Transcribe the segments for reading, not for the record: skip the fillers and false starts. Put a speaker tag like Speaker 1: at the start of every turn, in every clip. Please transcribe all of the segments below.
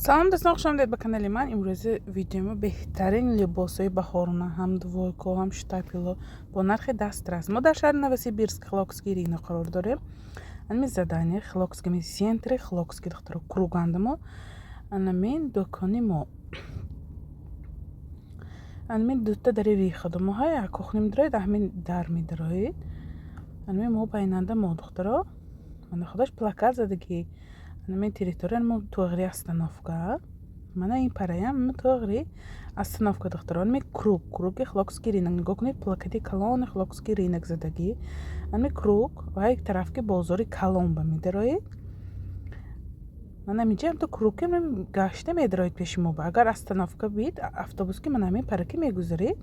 Speaker 1: Салом, дӯстон, хуш омадед ба канали ман. Имрӯзи видеои мо беҳтарин либосҳои баҳорона, ҳам двойка, ҳам штапело бо нархи дастрас. Мо дар шаҳри Новосибирск, Хилокский рынок қарор дорем. Анами здание Хилокский, центри Хилокский, духтаро, круганда мо, анамин дукони мо. Анамин дута дари выхода мо ҳай, кухня медароед, ҳамин дар медароед. Анамин мо байнанда мо, духтаро. Мана худаш плакат задагӣ. Анамин территория мо туғри остановка. Мана ин параям туғри остановка, духтаро. Анами круг, круги Хилокский рынок. Нигоҳ кунед, плакати калони Хилокский рынок задагӣ. Анами круг ва як тараф ки бозори калон ба медароед. Мана ҳаминҷа ҳамто круг ки гашта медароед пеши мо. Агар остановка бид, автобус ки мана ҳамин пара ки мегузаред,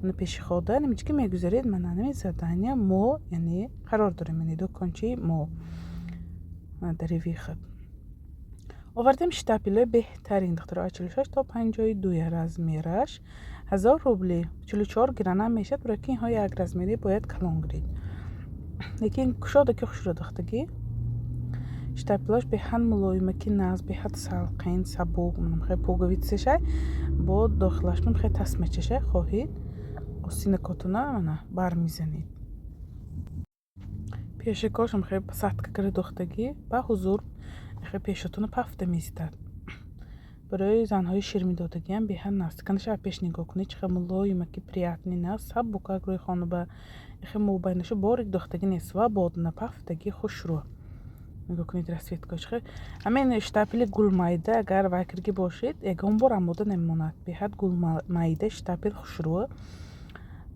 Speaker 1: мана пешехода ҳаминҷа ки мегузаред, мана ҳамин здания мо, яъне қарор дорем, яъне дукончаи мо дари выход. Овардем штапелои беҳтарин, духтаро, аз 46 то 52 размераш, 1000 рубли, 44 гиранам мешавад, барои ки инҳо як размери бояд калон гиред. Лекин кушода ки хушро духтагӣ. Штапелош беҳад мулоимаки нағз, беҳад салқин, сабук, хеле пуговицашай, бо дохилаш хеле тасмачашай, хоҳед остинакотона мана бармезанед. Пешакошам хеле посадка карда духтагӣ, ба ҳузур хеле пешотона пафта меистад. Барои занҳои ширмидодагиам беҳад нағз. Канаша пеш нигоҳ кунед, чӣ хел мулоимаки приятный, нағз, сабукак рӯи хонаба хеле мобайнашу борик духтагӣ нест, свободно пафтагӣ, хушрӯ. Нигоҳ кунед, расцветкаш хеле ҳамин штапели гулмайда, агар вайкаргӣ бошед, ягон бор амода намемонад. Беҳад гулмайда штапел хушрӯ.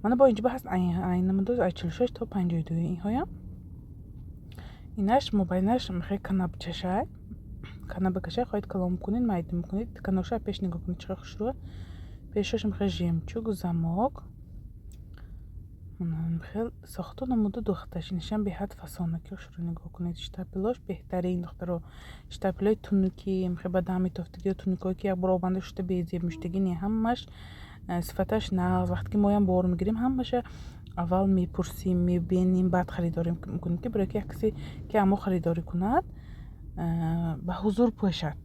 Speaker 1: Мана бо инҷо ҳаст айнамудоз аз 46 то 52 инҳоям. Инаш мобайнаш хеле канабчашай. Канабакаша хоҳед калон кунед, майда мекунед. Каноша пеш нигоҳ кунед, чӣ қадр хушрӯ. Пешашам хел жемчуг, замок, хел сохту намуду духташ. Инашам беҳад фасонаки хушрӯ, нигоҳ кунед. Штапелош беҳтарин, духтаро. Штапелои тунуки хел ба дам метофтагӣ ё тунукое ки якбор обанда шуда безеб мешудагӣ не, ҳамаш сифаташ нағз. Вақте ки моям бор мегирем, ҳамаша аввал мепурсем, мебинем, баъд харидорӣ мекунем, ки барои ки як касе ки амо харидорӣ кунад, ба ҳузур пӯшад.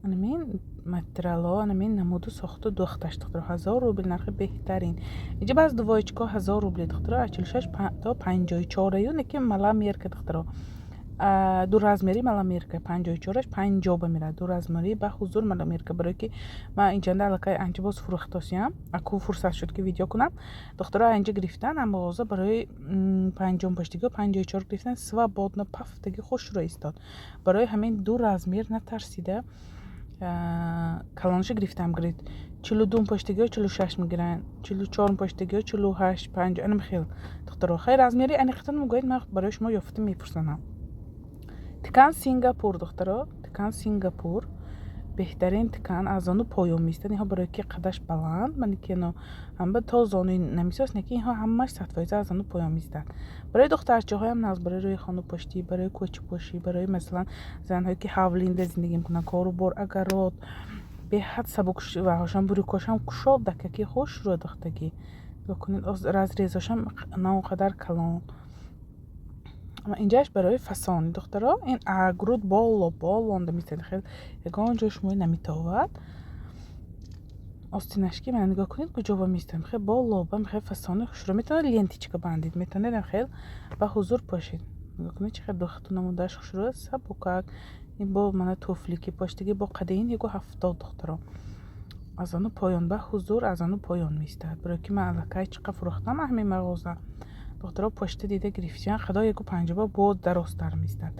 Speaker 1: Анамин материалҳо, анамин намуду сохту духташ, духтаро, 1000 рубл, нархи беҳтарин. Инҷа баъз двоечка 1000 рубли, духтаро, аз 46 то 54-аю, неки маломерка, духтаро, ду размери маломерка, 54-аш 50 ба меравад, ду размери ба ҳузур маломерка. Барое ки ман инҷанда аллакай анча боз фурӯхтосиям, аку фурсат шуд ки видео кунам. Духтаро инҷа гирифтан, мағоза барои панҷом паштагиҳо 54 гирифтан, свободно пафтаги хушрӯ истод. Барои ҳамин ду размер натарсида калонаша гирифтам, гиред. 42-м паштагиҳо 46 мегиранд, 44-м паштагиҳо 48, 50, анам хел, духтаро. Хай, размери аниқтан мегӯед, ман барои шумо ёфта мепурсанам. Ткань Сингапур, духтаро, ткань Сингапур, беҳтарин ткань, аз зону поён меистад. Инҳо барое ки қадаш баланд, манекено ҳама то зонуи намесост, неки инҳо ҳамаш 100% аз зону поён меистад. Барои духтарчаҳоям нағз, барои рӯи хонупоштӣ, барои кӯчапошӣ, барои, масалан, занҳое ки ҳавлинда зиндагӣ мекунанд, кору бор, огород, беҳад сабук. Ваҳошам брюкошам кушод дакаки хушрӯ духтагӣ. Нигоҳ кунед, разрезошам на он қадар калон. Инҷааш барои фасони, духтаро, ин грудь боло болонда меистад, хел ягон ҷо шумои наметовад. Остинаш ки мана нигоҳ кунед, куҷо ба меистад, хел боло ба хел фасони хушрӯ. Метавонед ленточка бандед, метавонед хел ба ҳузур пошед. Нигоҳ кунед, чӣ қадр духту намудааш хушрӯ, сабукак. Ин бо мана туфлики поштагӣ бо қадаин 1,70, духтаро, аз ону поён ба ҳузур аз ону поён меистад. Барое ки ман аллакай чӣ қадр фурӯхтам ҳамин мағоза, духтаро, пошта дида гирифтиян, худо 1,50 бо дарозтар меистад.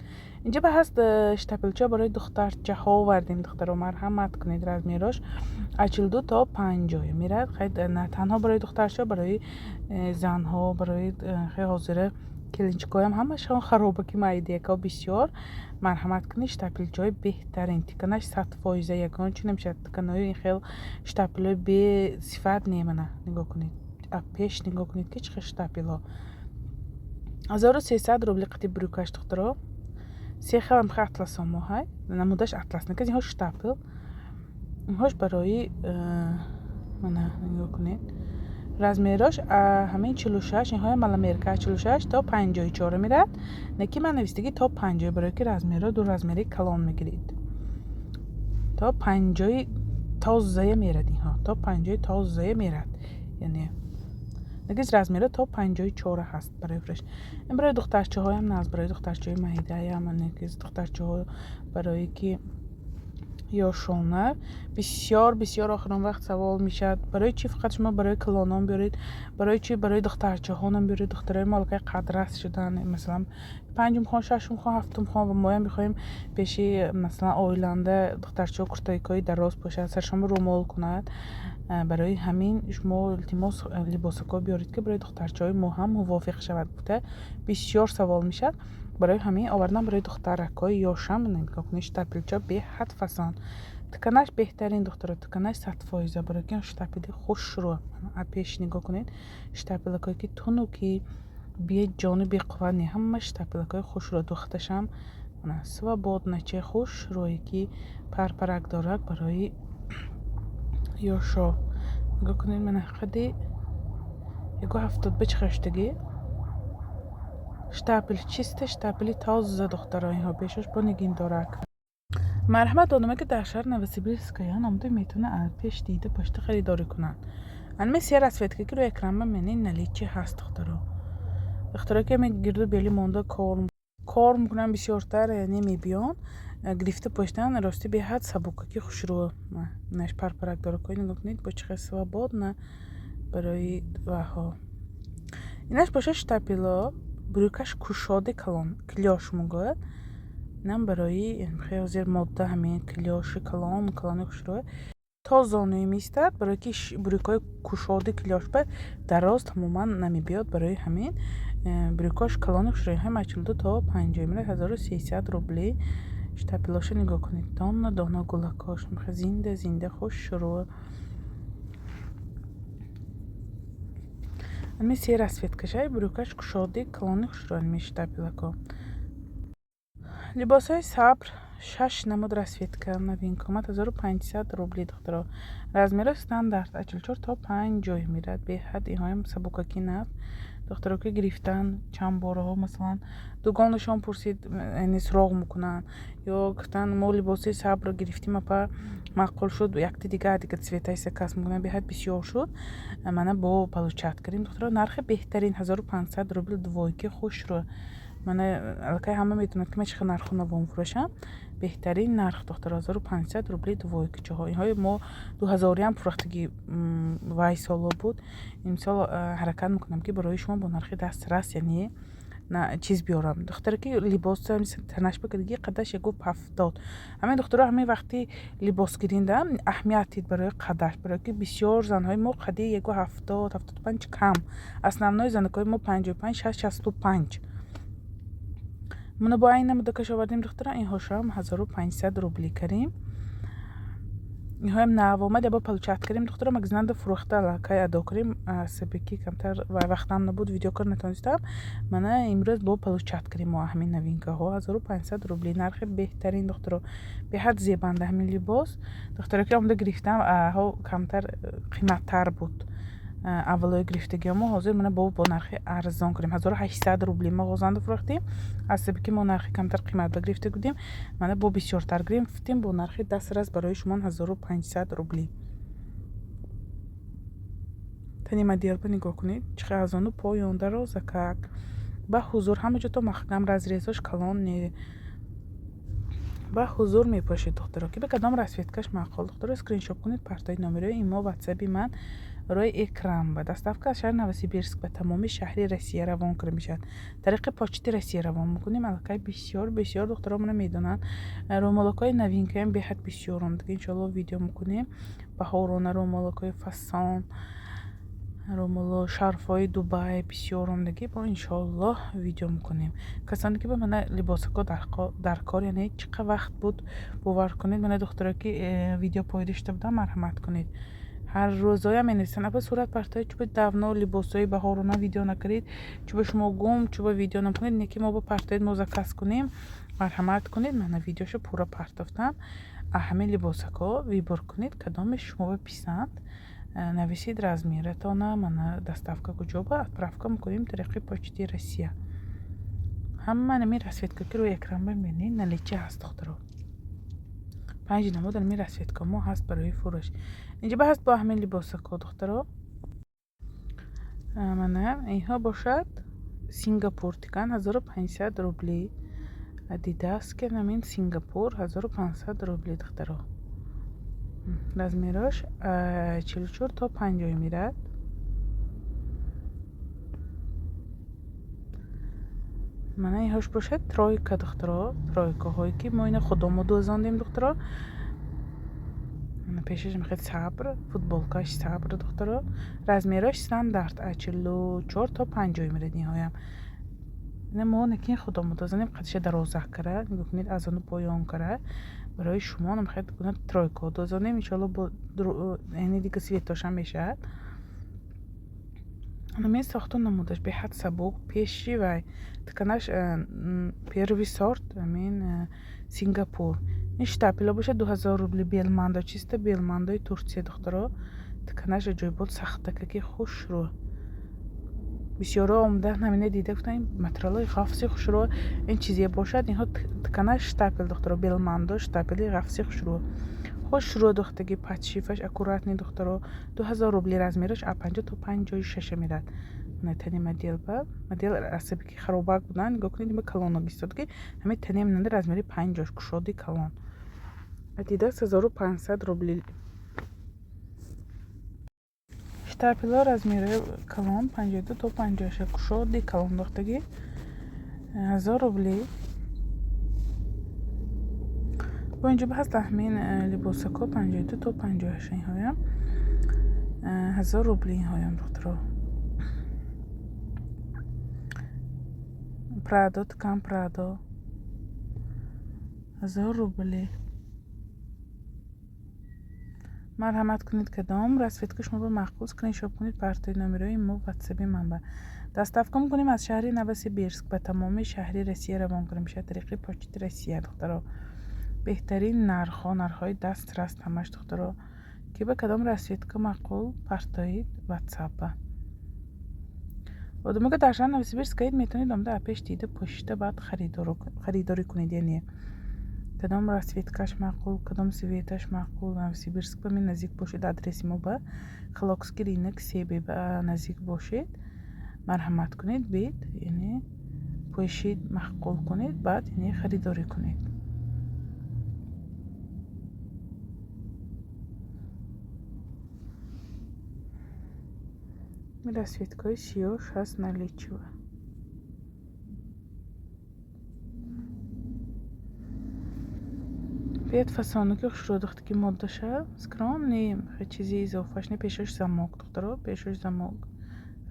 Speaker 1: Инҷа ба ҳаст штапелча барои духтарчаҳо овардем, духтаро, марҳамат кунед. Размерош аз 42 то 50 меравад. Хай, на танҳо барои духтарча, барои занҳо, барои хеле ҳозира келинчикҳоям ҳамашон харобаки майдиякҳо бисёр. Марҳамат кунед, штапелчаҳои беҳтарин, тканаш 100%, ягон чи намешавад. Тканои ин хел штапелҳои бесифат не. Мана нигоҳ кунед, пеш нигоҳ кунед, ки чӣ хел штапелҳо, 1300 рубли қати брюкаш, духтаро. Се хелам хел атласо моҳай, намудаш атлас наказ, инҳо штапел, инҳош барои мана нигоҳ кунед, размерош ҳамин 46, инҳоя маломерка, 46 то 54 меравад, неки ман навистагӣ то 50, барое ки размерро ду размери калон мегиред. То 50-и тозая мерад инҳо, то 50-и тозая мерад. Яъне нагиз размера то 54 ҳаст барои фурӯш. Ин барои духтарчаҳоям наст, барои духтарчаҳои майдаям, нагиз духтарчаҳо, барое ки ёшона. Бисёр бисёр охирон вақт савол мешавад: барои чӣ фақат шумо барои калонон биёред, барои чӣ барои духтарчаҳонам биёред? Духтарои мо аллакай қадрас шуданд, масалан, панҷум хон, шашум хон, ҳафтум хон, ва моям мехоҳем пеши, масалан, оиланда духтарчаҳо куртакҳои дароз пӯшад, саршонро румол кунад. Барои ҳамин шумо, илтимос, либосакҳо биёред, ки барои духтарчаҳои мо ҳам мувофиқ шавад, гуфта бисёр савол мешавад. Барои ҳамин овардам барои духтаракҳои ёшам. Нигоҳ кунед, штапельча беҳад фасон, тканаш беҳтарин, духтаро, тканаш 100%, барои ки штапели хушрӯ. Пеш нигоҳ кунед, штапелакҳое ки тунуки, беҷону беқувват не, ҳама штапелакҳои хушрӯ. Духташам свободначе, хушрӯе, ки парпарак дорад, барои ёшо. Нигоҳ кунед, мана қади 1,70 ба чӣ хаштагӣ штапель, чисто штапели тоза, духтаро. Инҳо пешош бо нигин дорак. Марҳамат, одаме ки дар шаҳри Новосибирскаян омада, метавонад пеш дида пошта харидорӣ кунанд. Анме се расцветка, ки рӯи экран мебинед, наличии ҳаст, духтаро. Духтаро, ки ами гирду бели монда кор мекунанд, бисёртар яъне мебиён, гирифта поштан. Рости, беҳад сабукаки хушрӯ. Наш парпарак доракҳои нигоҳ кунед, бо чӣ хел свободно барои ваҳо. Инаш боша штапело, брюкаш кушоди калон, клёш мегӯяд. Инам барои ҳозир модда, ҳамин клёши калон калони хушрӯ, то зонуи меистад, барое ки брюкҳои кушоди клёшба дароз тамоман намебиёд. Барои ҳамин брюкош калони хушрӯи, ҳам аз 42 то 50 мерад, 1300 рубли. Штапелоша нигоҳ кунед, дона дона гулакош зинда зинда, хушрӯ. Ами се расцветкашай, брюкаш кушоди калони хушрӯ, ами штапелако. Либосҳои сабр, шаш намуд расцветка, новинка омад, 1500 рубли, духтаро. Размеро стандарт аз 44 то 50 мерад. Беҳад инҳоям сабукакӣ наст, духтаро, ки гирифтан чанд бораҳо, масалан, дугонашон пурсид, яъне суроғ мекунанд ё гуфтанд: мо либоси сабр гирифтим, апа, маъқул шуд, якти дига дига цветаи заказ мекунам. Беҳад бисёр шуд. Мана бо получать кардем, духтаро, нархи беҳтарин, 1500 рубл, двойки хушрӯ. Мана аллакай ҳама медонад, ки ман чӣ хел нарху наво мефурӯшам. Беҳтарин нарх, духтаро, 1500 рубли двойкачаҳо. Инҳои мо дуҳазориам фурӯхтагӣ вай соло буд. Имсол ҳаракат мекунам, ки барои шумо бо нархи дастрас, яъне чиз биёрам. Духтаре ки либос танаш бикардаги, қадаш 1,70. Ҳамин духтаро, ҳамин вақти либосгиринда аҳамият дид барои қадаш, барое ки бисёр занҳои мо қади 1,70, 75 кам. Основной занакҳои мо 55, 60, 65. Мана бо айн намудакаш овардем, духтара. Инҳошам 1500 рубли карем. Инҳоям нав омад, ябо получать кардем, духтара. Магазинанда фурӯхта, аллакай адо кардем, сабаби ки камтар вақтам набуд, видео кор натонистам. Мана имрӯз бо получать кардем мо ҳамин новинкаҳо, 1500 рубли, нархи беҳтарин, духтаро. Беҳад зебанда ҳамин либос. Духтаро, ки омада гирифтам, ҳо камтар қиматтар буд аввалои гирифтагиҳомо. Ҳозир мана бо нархи арзон кардем, 1800 рубли мағозанда фурӯхтем. Аз сабаби ки мо нархи камтар қимат гирифта будем, мана бо бисёртар гирифтем, бо нархи дастрас барои шумо, 1500 рубли. Тани моделба нигоҳ кунед, чӣ қадр аз ону поён дарозакак, ба ҳузур ҳама ҷо то маҳкам, разрезош калон не, ба ҳузур мепошед, духтаро. Ки ба кадом расцветкаш маъқул, духтаро, скриншот кунед, партои номерои имо, ватсаби ман рӯи экран. Ба доставка аз шаҳри Новосибирск ба тамоми шаҳри Россия равон карда мешавад, тариқи Почти Россия равон мекунем. Аллакай бисёр бисёр духтаро мана медонанд. Рӯмолакҳои новинкаям беҳад бисёр омадага, иншоалло видео мекунем. Баҳорона рӯмолакҳои фасон, рӯмоло, шарфҳои Дубай бисёр омадагӣ, бо иншоаллоҳ видео мекунем. Касоне ки ба мана либосако дар кор, яъне чӣ қадр вақт буд, бовар кунед, мана духтаро, ки видео поида шуда будам, марҳамат кунед. Ҳар рӯзоям менависанд: апа, сурат партоед, чӯба давно либосҳои баҳорона видео накардед, чӯба шумо гум, чӯба видео накунед, не ки мо ба партоед, мо заказ кунем. Марҳамат кунед, мана видеошо пурра партофтам. Ҳамин либосако выбор кунед, кадоме шумо писанд, нависед размератона. Мана доставка куҷо ба отправка мекунем, тариқи Почти Россия. Ҳама нами расцветка, ки рӯи экран мебинед, наличии ҳаст, духтаро. Панҷ намуд ҳамин расцветка мо ҳаст барои фурӯш. Инҷа ба ҳаст бо ҳамин либосако, духтаро. Мана инҳо бошад Сингапур ткань, 1500 рубли. Адидас ки ҳамин Сингапур, 1500 рубли, духтаро. Размерош 44 то 50 мерад. Мана инҳош бошад тройка, духтаро. Тройкаҳое ки мо ина худомо дӯзондем, духтаро. Пешаш мехоҳед сабр, футболкаш сабр, духтаро. Размерош стандарт 44 то 50 мерад инҳоям. Ина мо накин худомо дӯзонем, қадиша дарозак кара, нигоҳ кунед, аз ону поён кара. Барои шумо мехоҳед гуна тройкаҳо дӯзонем, иншоалло, бо яъне дига цветошам мешавад. Ҳамин сохту намудаш беҳад сабук, пеши вай тканаш первый сорт, ҳамин Сингапур. Ин штапело бошад 2000 рубли, белмандо, чисто белмандои Турсия, духтаро. Тканаш аҷоибот, сахтакаки хушрӯ. Бисёро омада ҳамина дида гуфтанд, ин материалҳои ғафси хушрӯ, ин чизе бошад. Инҳо тканаш штапел, духтаро, белмандо штапели ғафси хушрӯ. Хушрӯ духтаги, подшиваш аккуратный, духтаро. 2000 рубли, размераш а 50 то 56 мерад. Тани модел ба модел асаби ки харобак буданд, нигоҳ кунед, има калоног истод ки ҳамин тани минанда размери 50-ш, кушоди калон. Адидас 1500 рубли. Штапело размери калон, 52 то 56, кушоди калон духтагӣ, 1000 рубли. Бо инҷо ҳаст ҳамин либосако, 52 то 58, инҳоям 1000 рубли, инҳоям, духтаро. Прадо, ткань Прадо, 1000 рубли. Марҳамат кунед, кадом расцветка шумо ба маъқул, скриншот кунед, партои номерои мо ватсаби манба. Доставка мекунем аз шаҳри Новосибирск, ба тамоми шаҳри Россия равон кунем мешавад тариқи Почти Россия, духтаро. Беҳтарин нархҳо, нархҳои дастрас ҳамаш, духтаро. Ки ба кадом расцветка маъқул, партоид ватсапа. Одамо ки дар шаҳри Новосибирск аед, метавонед омада апеш дида, пӯшида, баъд харидорӣ кунед, яъне кадом расцветкаш маъқул, кадом цветаш маъқул. Новосибирск ба ми наздик бошед, адреси мо ба Хилокский рынок 3Б ба наздик бошед, марҳамат кунед, бид, яъне пӯшид, маъқул кунед, баъд яъне харидорӣ кунед. Расцветкаҳои сиёҳш ҳаст наличие. Биёд фасонаки хушрӯ, духтаки, моддаша скромный, чизи изофаш не, пешош замок, духтаро, пешош замок,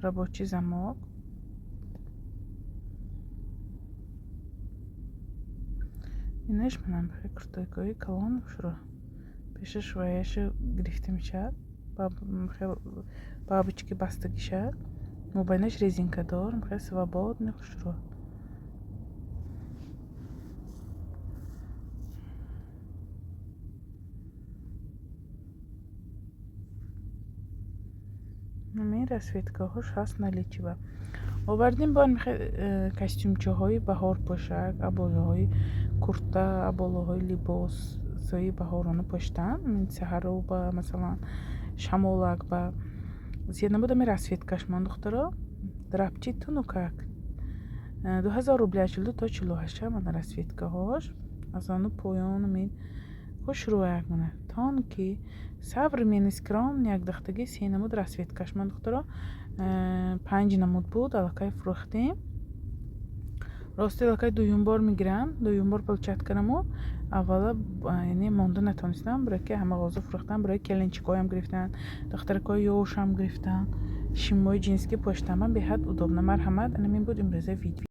Speaker 1: рабочий замок. Инаш манам куртойкаҳои калон хушрӯ. Пешаш ваяша гирифта мешавад. Бабочки бастагиша. Мобайнаш резинкадор, хеле свободный, хушрӯ. Ҳамин расцветкаҳош ҳаст наличие. Овардем бо костюмчаҳои баҳорпӯшак, аболоҳои курта, аболоҳои либосҳои баҳорона пӯшидан, саҳаро ба масалан шамолак ба зиёд набуд ҳамин расцветкаш мон, духтаро. Драпчи тунукак 2000 рубли, 42 то 48, мана расцветкаҳош аз ону поён ҳамин хушрӯяк, мана тонкий, современный, скромный як духтаги, се намуд расцветкаш мон, духтаро. Панҷ намуд буд, аллакай фурӯхтем. Рости, аллакай дуюм бор мегирам, дуюм бор получать кардаму аввала яъне монда натонистам, барои ки ҳама ғоза фурӯхтам, барои келинчикҳоям гирифтанд, духтаракҳои ёшам гирифтанд, шимои ҷинсики пӯшидан беҳад удобно. Марҳамат, анамин буд имрӯза видео.